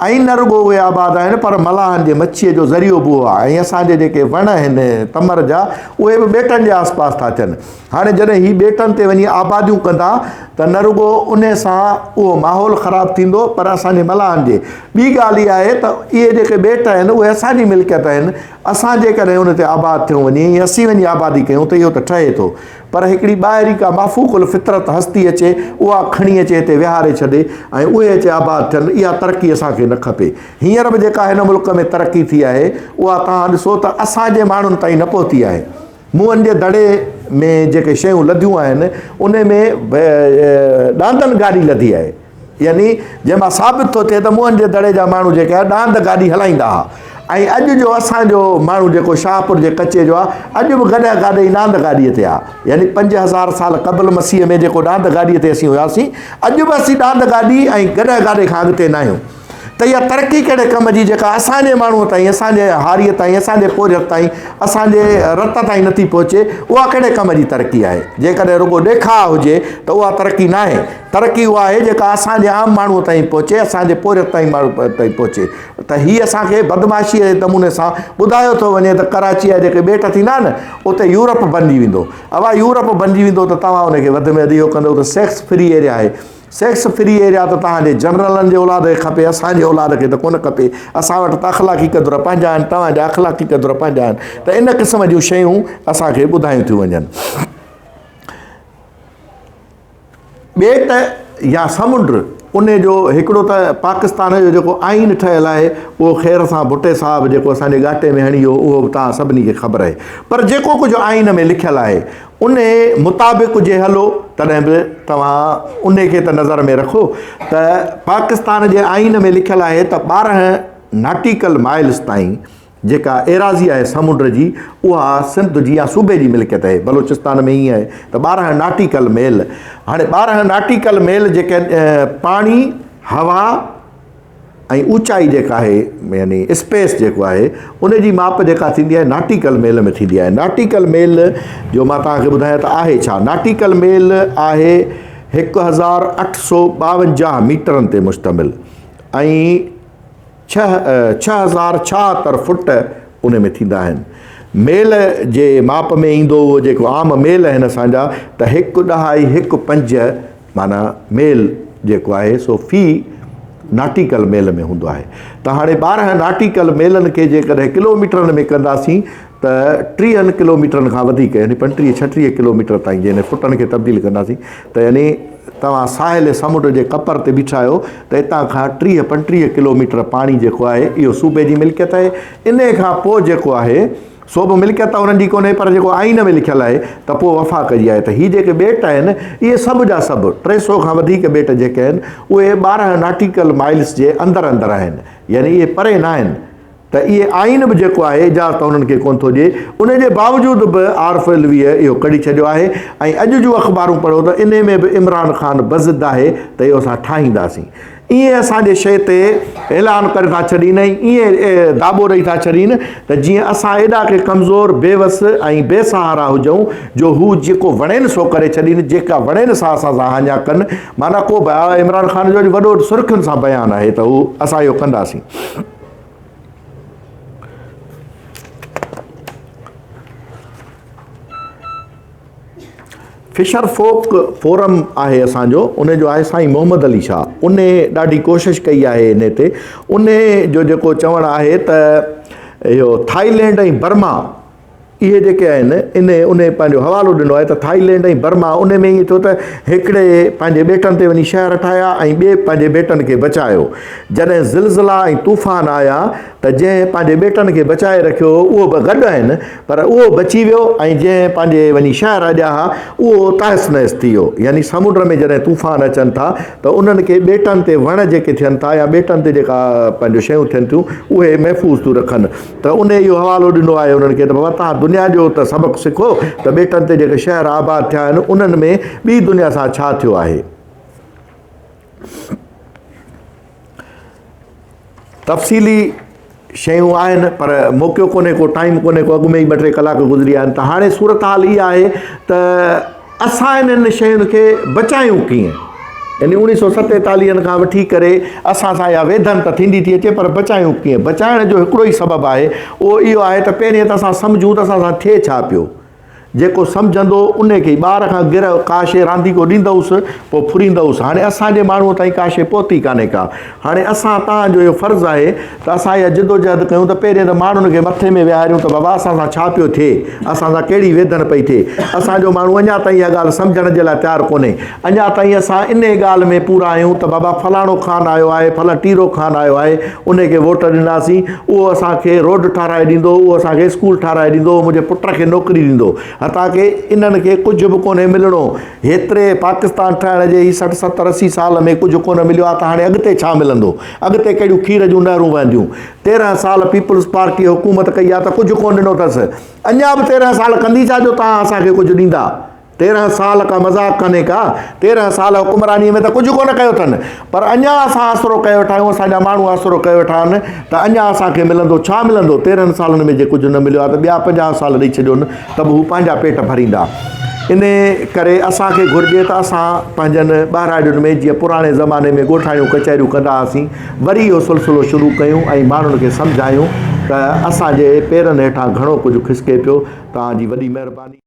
[SPEAKER 2] ۽ نه رڳو اهي آباد آهن پر ملاحن جي مڇيء جو ذريعو به اهو آهي ۽ اسان جي جيڪي وڻ آهن تمر جا اهي به ٻيٽن جي آس پاس ٿا ٿين. هاڻي جڏهن هي ٻيٽن تي وڃي آباديون ڪندا ته نه رڳو انهي سان اهو ماحول خراب ٿيندو پر اسان جي ملاحن جي ٻي ڳالهه اها آهي ته اهي جيڪي ٻيٽ آهن اهي اسان جي ملڪيت آهن اسان جيڪڏهن ان تي آباد ٿيون وڃي ۽ اسين وڃي آبادي ڪيون ته اهو ته ٺهي ٿو پر هڪڙي ٻاهرين ڪا مافوق الفطرت هستي اچي اها کڻي اچي هتي ويهاري ڇڏي ۽ اهي اچي آباد ٿين اها ترقي اسان کي نه کپي. هينئر به جيڪا هن ملڪ ۾ ترقي ٿي آهي اها توهان ڏسو ته اسان جي ماڻهن تائين نه پهتي آهي. موهن جي دڙي ۾ جيڪي شيون لڌيون آهن ان ۾ ڏاندن گاڏي لڌي آهي يعني جنهن مان ثابت ٿو ٿئي ته موهن جي دڙي جا ماڻهو جيڪي آهي ڏاند گاڏي هلائيندا هئا ۽ اڄ جو اسان جو ماڻهو جيڪو شاهپور جي ڪچي جو آهي اڄ به گڏهه گاڏي ۽ ڏاند گاڏيء تي آهي يعني 5000 سال قبل مسيح ۾ جيڪو ڏاند گاڏيء تي اسين هياسين اڄ به اسين ڏاند گاڏي ۽ گڏهه گاڏي کان اڳتي نه آهيون ته اها ترقي ڪهڙي ڪم جي جيڪا اسان جي ماڻهوء تائين، اسان جي هاريء تائين، اسان جي پورهيت تائين، اسان جي رت تائين نٿي پهچي، اها ڪهڙي ڪم جي ترقي آهي؟ جيڪڏهن رڳو ڏيکاء هجي ته اها ترقي ناهي. ترقي اها آهي جيڪا اسان جي عام ماڻهوء تائين پهچي، اسان جي پورهيت تائين ماڻهو تائين پهچي. ته هي اسان کي بدمعاشيء جي نموني سان ٻڌايو ٿو وڃي ته ڪراچيء جا جيڪي ٻيٽ ٿيندا نه، اتي يورپ بنجي ويندو. اوا يورپ بنجي ويندو ته توهان ان کي وڌ ۾ وڌ اهو ڪندؤ ته سيڪس فري ايريا آهي. سيڪس فري ايريا ته توهان جي جنرلن جي اولاد کي کپي، اسان جي اولاد کي ته ڪونه کپي. اسان وٽ ته اخلاقي قدر پنهنجا آهن، توهان جا اخلاقي قدر پنهنجا آهن. ته ان قسم جون شيون اسان کي ٻڌايون ٿيون وڃن. ٻيٽ يا سمنڊ ان جو هڪڙو ته پاڪستان جو جيڪو آئين ٺهيل آهي اهو خير سان ڀٽي صاحب جيڪو اسان جي ڳاٽي ۾ هڻي ويو اهو به توهان سڀني کي خبر آهي پر جيڪو ڪجهه آئين ۾ لکيل آهي انهي مطابق جي هلو تڏهن به توهان انهي کي ته نظر ۾ رکو ته پاڪستان جي آئين ۾ لکيل آهي ته 12 ناٽيڪل مائلز تائين جيڪا ايراضي آهي سمنڊ جي اها سنڌ جي يا صوبي جي ملڪيت آهي بلوچستان ۾ ائين آهي ته 12 ناٽيڪل ميل هاڻي 12 ناٽيڪل ميل جيڪي پاڻي هوا ۽ اوچائي جيڪا آهي يعني اسپيس جيڪو آهي ان جي ماپ جيڪا ٿيندي آهي ناٽيڪل ميل ۾ ٿيندي آهي ناٽيڪل ميل جو مان توهان کي ٻڌايان ته آهي ڇا ناٽيڪل ميل آهي 1852 ميٽرن تي مشتمل ۽ 6076 فٽ ان ۾ ٿيندا آهن ميل جي ماپ ۾ ايندو اهو جيڪو عام ميل آهن اسان جا ته هڪ ڏهائي هڪ پنج معنيٰ ميل جيڪو آهي سو في ناٽيڪل ميل ۾ هوندو آهي ته هاڻي 12 ناٽيڪل ميلن کي جيڪڏهن ڪلوميٽرن ۾ ڪنداسين ته ٽيهن ڪلوميٽرن کان وڌيڪ يعني پنٽيهه ڇٽيهه ڪلوميٽر تائين جنهن فٽن کي تبديل ڪنداسين ته يعني توهان ساحل سمنڊ جي ڪپر تي بيٺا آهيو ته اتان کان ٽيهه پنٽيهه ڪلوميٽر پاڻي جيڪو آهي اهو صوبي جي ملڪيت آهي انهي کان پوء جيڪو آهي سو به ملڪيت ته انهن جي ڪونهي پر جيڪو آئين ۾ لکيل آهي ته پوء وفاق جي آهي ته هي جيڪي ٻيٽ آهن اهي سڀ جا سڀ 300 کان وڌيڪ ٻيٽ جيڪي آهن اهي 12 ناٽيڪل مائلز جي اندر اندر آهن يعني اهي پري نه آهن ته اهي آئين به جيڪو آهي اجازت انهن کي ڪونه ٿو ڏئي ان جي باوجود به عارف علويء اهو ڪڍي ڇڏيو آهي ۽ اڄ جون اخبارون پڙهو ته انهي ۾ به عمران خان بضد آهي ته اهو اسان ٺاهينداسين ائين اسان جي شيء تي اعلان ڪري ٿا ڇڏين ۽ ائين داٻو ڏئي ٿا ڇڏين ته جيئن اسان ايڏا ڪي ڪمزور، بي وس ۽ بي سهارا هجون جو هو جيڪو وڻين سو ڪري ڇڏين، جيڪا وڻين سا اسان سان هاڃا ڪن. معنيٰ ڪو به عمران خان جو اڄ وڏو سرخين سان بيان آهي ته هو اسان اهو ڪنداسين. فشر فوڪ فورم آهي اسان جو ان جو آهي سائين محمد علي شاهه ان ڏاڍي ڪوشش ڪئي آهي ان تي ان جو جيڪو چوڻ آهي ته اهو ٿائيلينڊ ۽ برما اهي جيڪي آهن ان ان پنهنجو حوالو ڏنو آهي ته ٿائيلينڊ ۽ برما ان ۾ ائين ٿيو ته هڪڙي پنهنجي ٻيٽن تي وڃي شهر ٺاهيا ۽ ٻئي پنهنجي ٻيٽن کي بچايو جڏهن زلزلا ۽ طوفان آيا ته جنهن پنهنجي ٻيٽن کي بچائي رکيو هو اهو به گڏ آهن پر اهو بچي ويو ۽ جنهن پنهنجي وڃي شهر اڏيا ها اهو تهس نهس ٿي ويو. يعني سمنڊ ۾ جڏهن طوفان اچن ٿا ته انهن کي ٻيٽن تي وڻ جيڪي ٿين ٿا يا ٻيٽن تي جيڪا پنهنجو شيون ٿين ٿيون اهي محفوظ ٿيون رکن ته انهي اهو حوالو ڏنو آهي انهن کي ته بابا توهان دنيا جو ته سبق سکو ته ٻيٽن تي جيڪي شهر آباد ٿيا آهن انهن ۾ ٻي دنيا سان ڇا ٿيو آهي. تفصيلي شيون آهن پر موقعو ڪونهي ڪو ٽائيم ڪونهي ڪو اڳ ۾ ئي ٻه ٽي ڪلاڪ گذري ويا آهن ته هاڻي صورتحال اها آهي ته اسان انهن شين کي بچايون ڪيئن يعني اوڻيهه سو ستيتاليهن کان وٺي ڪري اسان سان اها ويڌن ته ٿيندي ٿي اچي پر بچايون ڪيئن بچائڻ جو هڪڙو ئي سبب آهي اهو اهو آهي ته پهرين ته اسان سمجهون ته اسان سان ٿئي ڇا پيو جيڪو سمجهندو انهي کي ئي ٻار کان گرهه ڪا شيء رانديڪو ڏيندؤس پوء ڦريندؤس. هاڻي اسان جي ماڻهوء تائين ڪا شيء پهتي ڪانهي ڪا. هاڻي اسان تان جو اهو فرض آهي ته اسان اها جدوجهد ڪيون ته پهرين ته ماڻهن کي مٿي ۾ ويهاريون ته بابا اسان سان ڇا پيو ٿئي، اسان سان ڪهڙي ويڌن پئي ٿئي. اسان جو ماڻهو اڃا تائين اها ڳالهه سمجهڻ جي لاء تيار ڪونهي. اڃا تائين اسان انهي ڳالهه ۾ پورا آهيون ته بابا فلاڻو خان آيو آهي، فلان ٽيرو خان آيو آهي، انهي کي ووٽ ڏناسين، اهو اسان کي روڊ ٺهرائي ڏيندو، اهو اسان کي اسڪول ٺهرائي ڏيندو، اهو منهنجي پٽ کي نوڪري ڏيندو. حتانڪه انهن کي ڪجهه به ڪونهي ملڻو. هيتري پاڪستان ٺهڻ جي هي 60، 70، 80 سال ۾ ڪجهه ڪونه مليو آهي ته هاڻي اڳتي ڇا ملندو؟ اڳتي ڪهڙيون کير جون نهرون وهنديون؟ 13 سال پيپلز پارٽيء حڪومت ڪئي آهي ته ڪجهه ڪونه ڏنو اٿس. اڃا به 13 سال ڪندي ڇا جو توهان اسان کي ڪجهه ڏيندا؟ 13 سال ڪا مذاق ڪانهي ڪا، 13 سال حڪمرانيء ۾ ته ڪجهه ڪونه ڪيو اٿن، پر اڃا اسان آسرو ڪيو ويٺا آهيون، اسان جا ماڻهو آسرو ڪيو ويٺا آهن ته اڃا اسان کي ملندو، ڇا ملندو؟ 13 سالن ۾ جي ڪجهه نه مليو آهي ته ٻيا 50 سال ڏئي ڇڏيون ته به هو پنهنجا پيٽ ڀريندا. انهي ڪري اسان کي گهرجي ته اسان پنهنجن ٻهراڙين ۾ جيئن پراڻي زماني ۾ ڳوٺاڻيون ڪچهريون ڪندا هئاسين، وري اهو سلسلو شروع ڪيون ۽ ماڻهن کي سمجهايون ته اسان جي پيرن هيٺان گهڻو ڪجهه کسڪي پيو، توهان جي وڏي مهرباني.